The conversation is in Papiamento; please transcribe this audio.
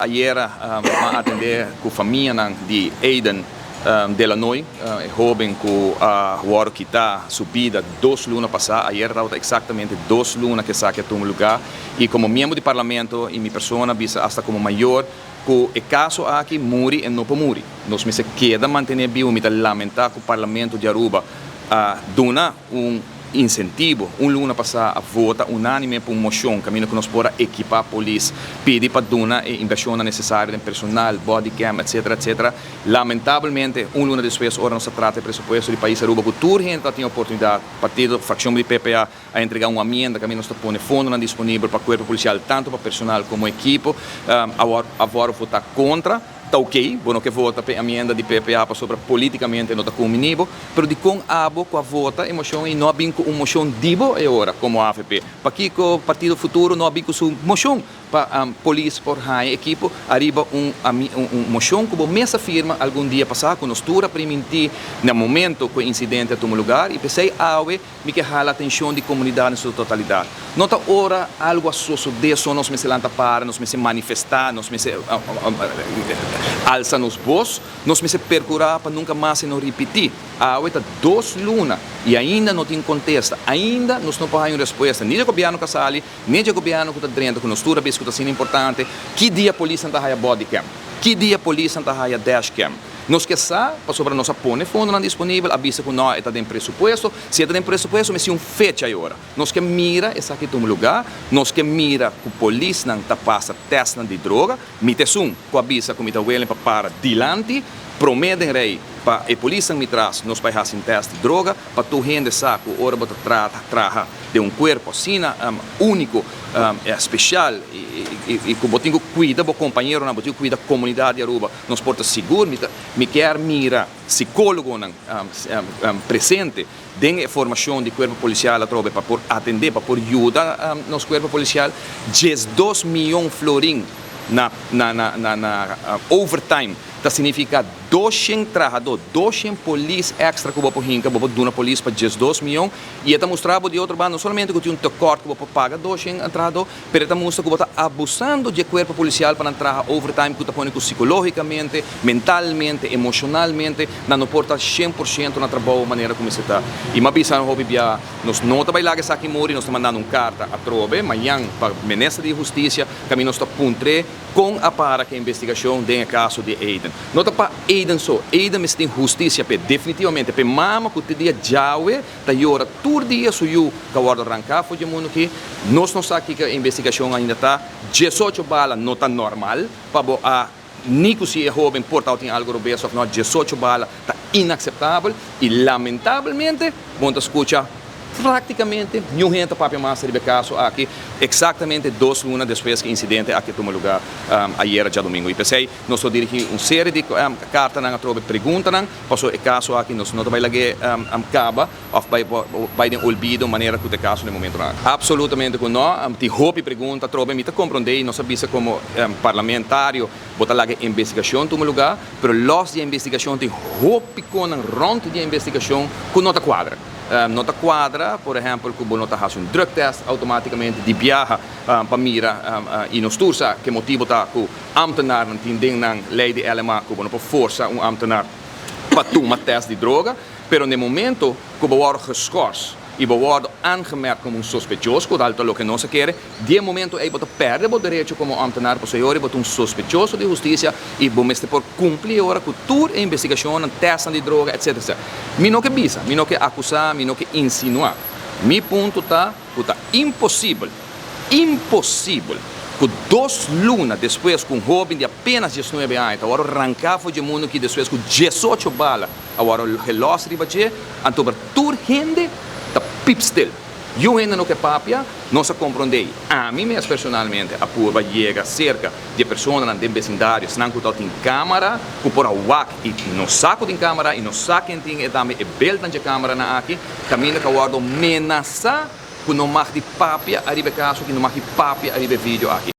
Ayera a atende cu famianan di Aiden Delanoy, e hoben cu a wordo kita su bida dos luna pasa. Ayera tabata exactamente dos luna cu esaki a tuma lugar y como miembro di Parlamento y mi persona bisa hasta como mayor cu e caso aki muri e no por muri. Nos mester keda mantene bibo. Mi ta lamenta cu Parlamento di Aruba a duna un Insentivo, Un luna pasá a vota unánime pa un moshon kaminda ku nos por a ekipá polis, pidi pa duna e invershonnan nesesario den personal, bodycam, etcetera, etcetera. Lamentabelmente, un luna despues ora nos a trata e presupuesto di pais Aruba ku tur hende ta tin oportunidat, partido, frakshon di PPA a entregá un amienda kaminda nos ta pone fondonan disponibel pa kuerpo polisial tantu pa personal komo ekipo, awor a wòrdu votá kontra. Ta ok, bo no ke vota p'e amienda di PPA pasobra politikamente no ta kumini bo, pero dikon abo ku a vota e moshon ei no a bin ku un moshon di bo e ora komo avp? Pakiko Partido Futuro no a bin ku su moshon pa polis por haña ekipo ariba un un moshon ku bo mes a firma algun dia pasá ku nos tur a primintí na momento ku e insidente a tuma lugar i p'esei awe Mi ke hala atencion di comunidad den su totalidad. No ta ora algo a sosode so nos mester lanta para, nos mester manifesta, nos mester alsa nos bos, nos mester percura pa nunca mas e no ripiti. Awe ta dos luna y ainda no tin contesta, ainda nos no por haya un respuesta ni di gobierno cu a sali, ni di e gobierno cu ta drenta cu nos tur a bisa cu ta asina importante. Ki dia polisnan ta haya bodycam? Ki dia polisnan ta haya dashcam? Nos ke sa, pasobra nos a pone fondonan disponibel, a bisa ku no e ta den presupuesto. Si e ta den presupuesto mester un fecha i ora. Nos ke mira esaki tuma lugá, nos ke mira ku polisnan ta pasa tèstnan di droga. Mi ta esun ku a bisa ku mi ta welen pa para dilanti, promé den rei pa e polisnan mi tras nos bai hasi un tèst di droga, pa tur hende sa ku ora bo ta trata traha den un kuerpo asina úniko, speshal i ku bo tin ku kuida bo kompañeronan, bo tin ku kuida komunidat di Aruba. Nos por ta sigur, mi ta, mi kier mira psicólogonan presente den e formacion di cuerpo policial atrobe pa por atende, pa por yuda nos cuerpo policial. 12 miyon florin na, na, na, na, na overtime ta significa 200 trahador, 200 polis extra cu bo por hinca, bo por duna polis pa 12 miyon. Y e ta mustra bo di otro banda no solamente cu tin un tekort cu bo por paga 200 trahador, Pero e ta mustra ku bo ta abusando dje kuerpo polisial pa nan traha overtime ku ta pone ku sikológikamente, mentalmente, emoshonalmente nan no por ta 100% na trabou manera ku mester ta. I m'a bisa hopi bia nos no ta bai laga esaki muri, nos ta mandando un karta atrobe mañan pa Minister di Hustisia kaminda nos ta puntr'é kon a para ku e investigashon den e kaso di Aiden. No ta pa Aiden so, Aiden mester tin hustisia p'e definitivamente, p'e mama ku te dia djawe Ta yora tur dia su yu ta wordo ranca for dje mundo aki. Nos no sa kico e investigacion ainda ta. 18 bala no ta normal pa bo a ni cu si e hoben por tabatin algo robes of no. 18 bala ta inacceptabel y lamentabelmente bo no ta scucha practicamente niun hende ta papia mas riba e caso aki exactamente dos luna despues cu e incidente aki a tuma lugar ayera djadomingo. Y p'esey nos lo dirigi un serie di cartanan atrobe preguntanan. Pasobra e kaso aki nos no ta bai lag'é kaba òf bai bai den olvido manera ku ta e kaso den momentonan aki. Apsolutamente ku no. Tin hopi pregunta atrobe. Mi ta komprondé i nos a bisa komo parlamentario bo ta laga e investigashon tuma lugá, pero lòs di e investigashon tin hopi konan rònt di e investigashon ku no ta kuadra. No ta kuadra, por ehèmpel, ku bo no ta hasi un drug test outomátikamente di biaha pa mira i nos tur sa ke motibu ta ku Ambtenarnan tin den nan ley di LMA cu bo no por forsa un ambtenar pa tuma test di droga, pero n'e momento cu bo wordo geschors y bo wordo aangemerkt como un sospechoso, cu tal ta loke nos a kere, di e momento ey bo ta perde bo derecho como ambtenar pasobra e ora bo ta un sospechoso di husticia y bo mester por cumpli e ora cu tur e investigacionnan, testnan di droga, etc. Etc. Mi no ke bisa, mi no ke acusa, mi no ke insinua. Mi punto ta cu ta imposibel. Imposibel ku dos luna despues ku un hóben di apenas 19 aña ta wòrdu ranká for dje mundu aki despues ku 18 bala a wòrdu gelòs riba dje, anto ber tur hende ta pip stil. Yu hende no ke papia, nos a komprondé i ami mes personalmente a purba yega serka di e personanan den besindario, esnan ku tabatin kámara ku por a wak i no sa ku tin kámara i no sa ken tin e tambe e beltnan dje kámaranan aki kaminda ku a wòrdu menasá. Ku no mag di papia ariba e kaso aki, no mag di papia ariba e video aki.